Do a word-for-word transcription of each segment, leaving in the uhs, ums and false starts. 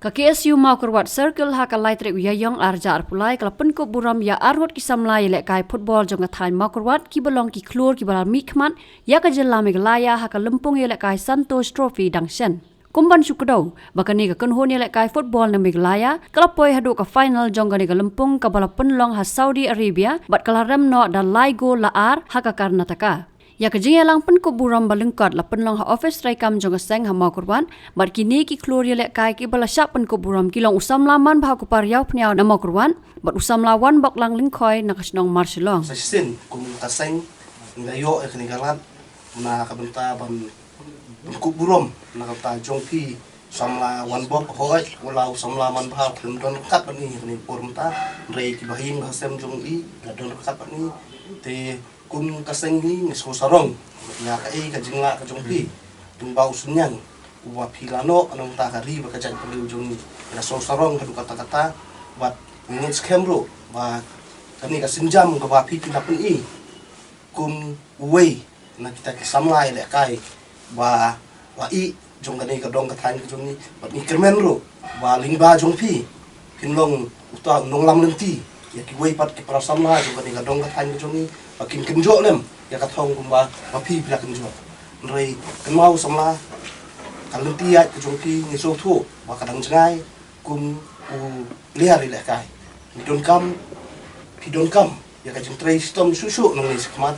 Ka K S U Mawkyrwat Circle ha ka lai tarik u Ïaïong arhajar arphew lai ka la pynkup burom ïa arngut ki samla ïalehkai football jong ka thaiñ Mawkyrwat kiba long ki khlur kiba la mihkhmat ïa ka jylla Meghalaya ha ka lympung ïalehkai Santosh Trophy dang shen. Kum ban shu kdew ba kane ka kynhun ïalehkai football na Meghalaya ka la poi haduh ka final jong kane ka lympung kaba la pynlong ha Saudi Arabia bad ka la rem noh da lai gol la ar ha ka Karnataka. Ïa ka jingïalang pynkup burom ba lyngkot la pynlong ha office treikam jong ka seng ha Mawkyrwat bad kine ki khlur ïalehkai kiba la shah pynkup burom ki long u samla Manbha Kupar Ïawphniaw na Mawkyrwat bad u samla Wanboklang Lyngkhoi na ka shnong Marshillong. Sa shisien kum ka seng ngi la ïoh ïa kane ka lad na ka bynta ban pynkup burom na ka bynta jong phi samla Wanbok, hooid u la u samla Manbha u khlem don ryngkat bad ngi ha kane ka por mynta, hynrei kiba ha ïing ha sem jong i la don ryngkat bad ngi. Te kum ka seng hi ngi sngewsarong ïa kaei ka jinglah ka jong phi. Lyngba u synñiang uba phi la noh na ka bynta ka ri bad ka jaitbynriew jong ngi, ngi la sngewsarong haduh katta katta bad ngi ngeit skhem ruh ba kane ka sienjam kaba phi phi la pyni kum uwei na kita ki samla ïalehkai ba la ïeh jong kane ka dong ka thaiñ ka jong ngi bad ngi kyrmen ruh ba lyngba jong phi phin long uta u nonglam lynti ïa kiwei pat ki para samla jong kane ka dong ka thaiñ ka jong ngi ba kin kynjoh lem ïa ka thong kumba ba phi phi la kynjoh. Hynrei kynmaw samla, ka lynti ïaid ka jong phi ngi sngewthuh ba ka dang jngai kum u player ïalehkai. Ngi donkam, phi donkam ïa ka jingtrei shitom shuh shuh nangne shakhmat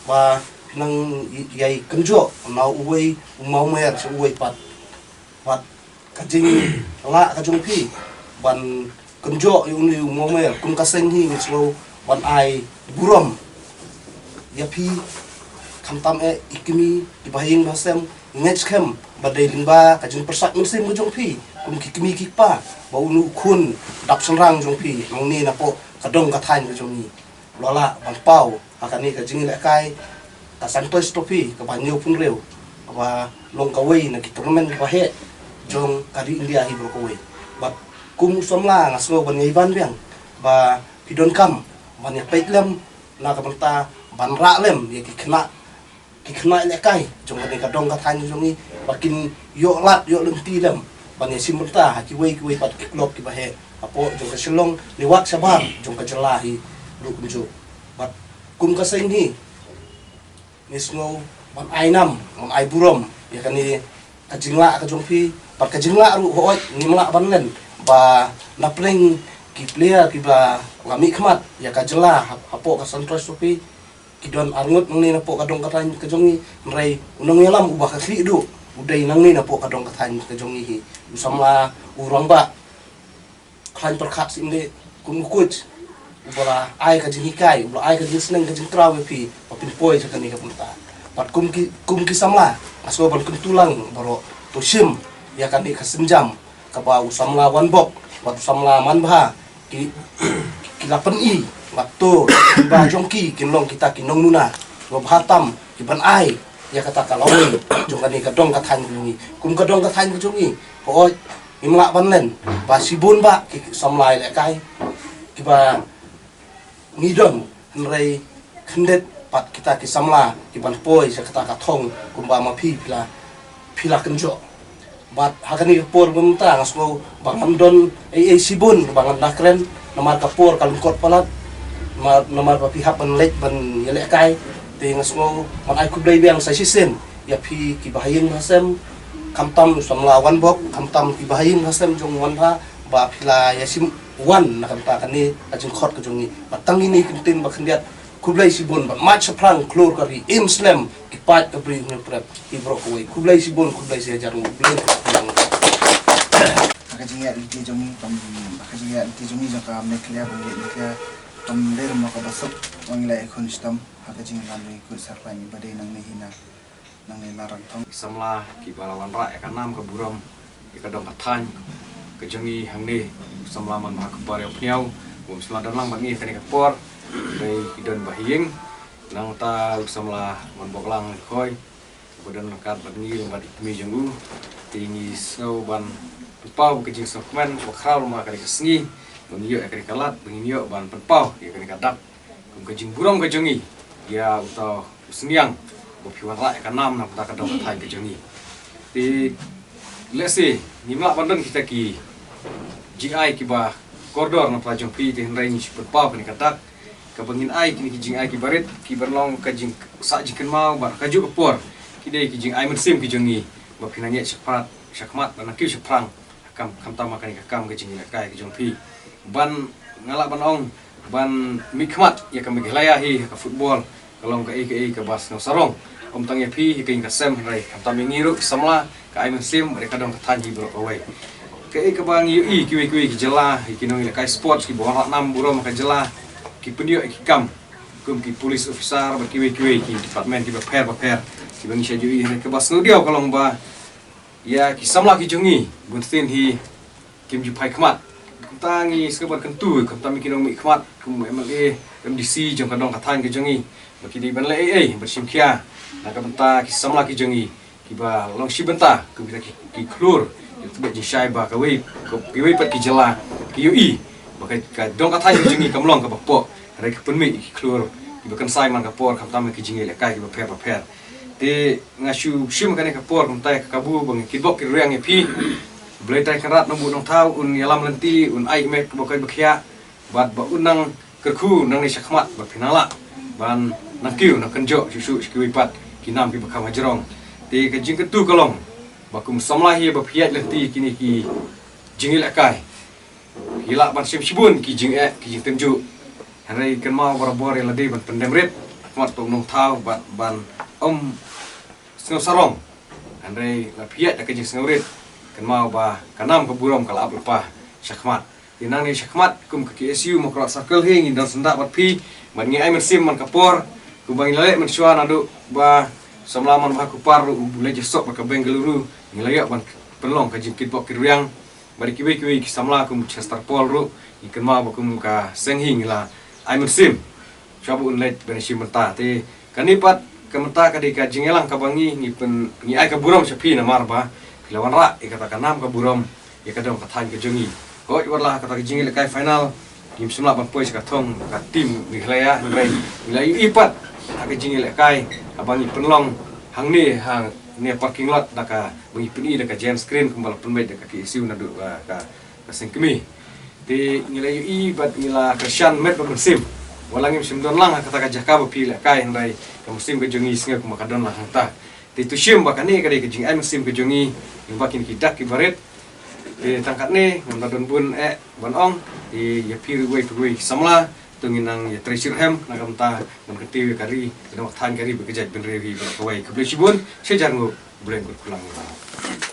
ba phi nang ïai kynjoh na uwei u mawmer sha uwei pat. Bad ka jinglah ka jong phi ban kynjoh ïa une u mawmer kum ka seng hi ngi sngew ban ai burom ïa phi, khamtam eh i kmie, i bahaïing bahasem, ngi ngeit skhem ba dei lyngba ka jingpyrsad mynsiem ka jong phi kum ki kmie ki kpa ba une u khun dap shynrang jong phi nangne napoh ka dong ka thaiñ ka jong ngi u la lah ban paw ha kane ka jingïalehkai ka Santosh Trophy kaba hynñiewphew hynriew, kaba long kawei na ki tournament kiba heh jong ka ri India hi baroh kawei. Bad kum u samla nga sngew ban ïai ban biang ba phi donkam ban ïa peit lem na ka bynta ban rah lem ïa ki khynnah, ki khynnah ïalehkai jong kane ka dong ka thaiñ jong ngi ba kin ïoh lad ïoh lynti lem ban ïa shim bynta ha kiwei kiwei pat ki club kiba heh hapoh jong ka Shillong ne wat shabar jong ka jylla hi ruh kumjuh. Bad kum ka seng hi ngi sngew ban ai nam, ban ai burom ïa kane ka jinglah ka jong phi bad ka jinglah ruh hooid ngim lah ban len ba na pdeng ki player kiba la mihkhmat ïa ka jylla ha, hapoh ka Santosh Trophy. Ki don arngut nangne napoh ka dong ka thaiñ ka jong ngi, hynrei u nongïalam uba ka khlieh duh u dei nangne napoh ka dong ka thaiñ ka jong ngi hi, u samla u rangbah Khlaiñ Pyrkhat Syiemlieh kum u coach uba la ai ka jinghikai, uba la ai ka jingsneng ka jingkraw ïa phi ba phin poi sha kane ka bynta. Bad kum ki, kum ki samla nga sngew ban kyntu lang baroh, to shim ïa kane ka sienjam kaba u samla Wanbok bad u samla Manbha ki, ki la pyni, bad to ba jong ki kin long kita ki nongmuna kiba bha tam kiban ai ïa kata ka lawei jong kane ka dong ka thaiñ ka jong ngi. Kum ka dong ka thaiñ ka jong ngi, hooid ngim lah ban len ba shibun bah ki samla ïalehkai kiba ngi don, hynrei khyndiat pat kita ki samla kiban poi sha kata ka thong kumba ma phi phi la, phi la kynjoh. Bad ha kane ka por mynta nga sngew ba ngam don ei ei shibun ba ngan da kren namar ka por ka lyngkot palat, namar, namar ba phi hap ban leit ban ïalehkai. Te nga sngew ban ai khublei biang sa shisien ïa phi ki bahaïing bahasem, khamtam u samla Wanbok, khamtam ki bahaïing bahasem jong Wanbha ba phi la ïa shim wan na ka bynta kane ka jingkhot ka jong ngi. Bad tang ine i kyntien ba khyndiat, khublei shibun bad mad shaphrang khlur ka ri, im slem ki paid ka Bri U Hynñiewtrep hi baroh kawei. Khublei shibun, khublei shihajar nguh. Khublei. Ha ka jingïaid lynti jong ngi kam, ha ka jingïaid lynti jong ngi jong ka Meghalaya, ban ïaid Meghalaya kam dei ruh ma kaba suk, ba ngi la ïakhun shitom ha ka jingïalang jong ngi kut sarkhlaiñ ba dei nangne hi na, nangne na Rangthong. Ki samla kiba la wanrah ïa ka nam ka burom ïa ka dong ka thaiñ ka jong ngi hangne, u samla Manbha Kupar Ïawphniaw, um samla don lang bad ngi ha kane ka por, dei ki don bahaïing, nangta u samla Wanboklang Lyngkhoi uba don ryngkat bad ngi, bad i kmie jong u. Te ngi sngew ban pynpaw ka jingsngewkmen kaba khraw lyngba kane ka sngi, ba ngi ïoh ïa kane ka lad, ba ngin ïoh ban pynpaw ïa kane ka dak kum ka jingburom ka jong ngi ïa uta u synñiang ba phi wanrah ïa ka nam na ka bynta ka dong ka thaiñ ka jong ngi. Te lehse ngim lah ban don kita ki jingai kiba kordor na pla jong phi, te hynrei ngi shu pynpaw kane ka dak kaba ngin ai kine ki jingai kiba rit, kiba long ka jingsah jingkynmaw bad ka juh ka por, ki dei ki jingai mynsiem ki jong ngi ba phin nang ïaid shakhmat, shakhmat bad nang kiew shaphrang. Kam, khamtam ha kane ka kam ka jingïalehkai ka jong phi. Ban, nga lah ban ong, ban mihkhmat ïa ka Meghalaya hi ha ka football ka long kaei kaei kaba sngewsarong. Ym tang ïa phi hi ka ïing ka sem hynrei khamtam ïa ngi ruh ki samla, ka ai mynsiem bad ka dong ka thaiñ hi baroh kawei. Kaei kaba ngi ïohi kiwei kiwei ki jylla, ki nongïalehkai sports kiba wanrah nam burom ha ka jylla, ki pynïoh ïa ki kam kum ki police officer bad kiwei kiwei ki department kiba pher bapher, kiba ngi shait ïohi. Hynrei kaba sngewdiaw ka long ba ïa ki samla ki jong ngi bunsien hi kim ju phai khmat. Kumta ngi sngewbha kyntu, khamtam ïa ki nongmihkhmat kum MLA, MDC jong ka dong ka thaiñ ka jong ngi, ba ki dei ban leh ei ei ban shim khia na ka bynta ki samla ki jong ngi kiba long shi bynta, kum kita ki, ki khlur. Ïa ka tbit jingshai ba kawei, kiwei pat ki jylla ki ïohi ba ka, ka dong ka thaiñ ka jong ngi kam long kaba poh, hynrei ka pynmih ïa ki khlur kiba kynsai man ka por, khamtam ïa ki jingïalehkai kiba pher bapher. Te nga shu shim kane ka por kumta ïa ka kabu ba ngi kitbok kitrwiang ïa phi. Blei Trai Kynrad Nongbuh Nongthaw un ïalam lynti, un ai met kaba koit ba khiah bad ba un nang kyrkhu nangne shakhmat ba phin nang lah ban nang kiew nang kynjoh shuh shuh sha kiwei pat ki nam kiba kham hajrong. Te ka jingkyntu ka long ba kum samla hi ba phi ïaid lynti kine ki jingïalehkai, phi lah ban shim shibun ki jingeh, ki jingtynjuh. Hynrei kynmaw barabor ïa lade ban pyndem rit ha khmat u Nongthaw bad ban ym sngewsarong. Hynrei lada phi ïaid da ka jingsngewrit, kynmaw ba ka nam ka burom ka la ap lypa shakhmat. Te nangne shakhmat kum ka KSU Mawkyrwat Circle hi ngin don syndah bad phi, bad ngi ai mynsiem man ka por kumba ngi la leh mynshuwa, naduh ba samla man Bhai Kupar ruh u leit ïasop bad ka Bengaluru, ngi la ïoh ban pynlong ka jingkitbok kitrwiang. Bad kiwei kiwei ki samla kum Chester Paul ruh, ngi kynmaw ba kum ka seng hi ngi la ai mynsiem shuwa ba un leit ban ïashim bynta. Te kane pat ka mynta ka dei ka jingïalang kaba ngi, ngi pyn, ngi ai ka burom sha phi namar ba phi la wanrah ïa kata ka nam ka burom ïa ka dong ka thaiñ ka jong ngi. Hooid, wat la ha kata ka jingïalehkai final ngim shym lah ban poi sha ka thong ka team Meghalaya, hynrei ngi la ïohi pat ha ka jingïalehkai haba ngi pynlong hangne ha ne parking lot da kaba ngi pyni da ka giant screen kumba la pynbeit da ka KSU naduh ka, ka, ka seng kmie. Te ngi la ïohi bad ngi la kyrshan met bad mynsiem. Wat la ngim shym don lang ha kata ka jaka ba phi lehkai, hynrei ka mynsiem ka jong ngi sngew kumba ka don lang hangta. Te to shim ba kane ka dei ka jingai mynsiem ka jong ngi lyngba kine ki dak kiba rit. Te tang katne, ngam da don bun eh ban ong. Te ïa phi ruh iwei pa iwei ki samla, to ngin nang ïatrei shitrhem na ka bynta ban kyntiew ïa ka ri, ka dong ka thaiñ ka ri bad ka jaitbynriew hi baroh kawei. Khublei shibun, sha jar nguh, U Blei un kyrkhu lang ïa phi.